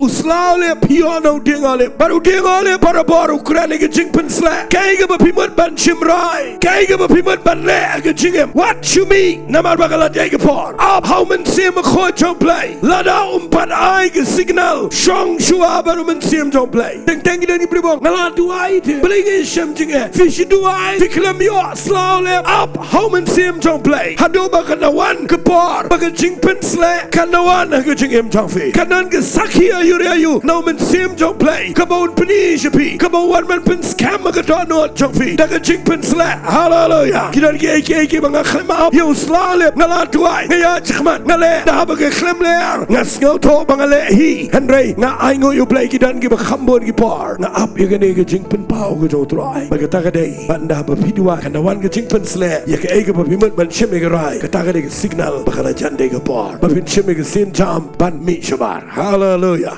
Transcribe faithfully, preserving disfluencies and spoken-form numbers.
U sla u lip, phi ïoh na u dieng u lip. Bad u dieng u lip barabor u kren ïa ka jingpynsleh. Kaei kaba phi mut ban shim rai, kaei kaba phi mut ban leh ha ka jingim. Wat shu mih namar ba ka la dei ka por. Ap ha u Mynsiem Bakhuid jong U Blei. Lada um pat ai ka signal, shong shuwa bad u Mynsiem jong U Blei. Teng teng ki don ki briew ba ong, nga la duwai te, balei nga shem jingeh? Phi shu duwai, phi khlem ïoh sla u lip. Ap ha u Mynsiem jong U Blei. Haduh ba kan wan ka por ba ka jingpynsleh kan wan ha ka jingim jong phi. Kan don ka sakhi aiu re aiu na u Mynsiem jong U Blei kaba un pyni sha phi, kaba un wan ban pynskhem ha ka dohnud jong phi da ka jingpynsleh. Haleluya. Ki don kiei kiei kiba nga khlem ap ïa u sla u lip. Nga la duwai, nga ïaid shakhmat, nga leh da haba ka khlem lyer. Nga sngewthuh ba nga leh hi, hynrei nga ainguh ïa U Blei. Ki don kiba kham bun ki por nga ap ïa kane ka jingpynpaw ka jong U Trai. Bad kata ka dei, bad ynda haba phi duwai, kan da wan ka jingpynsleh ïa kaei kaba phi mut ban shim ïa ka rai. Kata ka dei ka signal ba ka la jan dei ka por ba phin shim ïa ka sienjam ban mih shabar. Haleluya.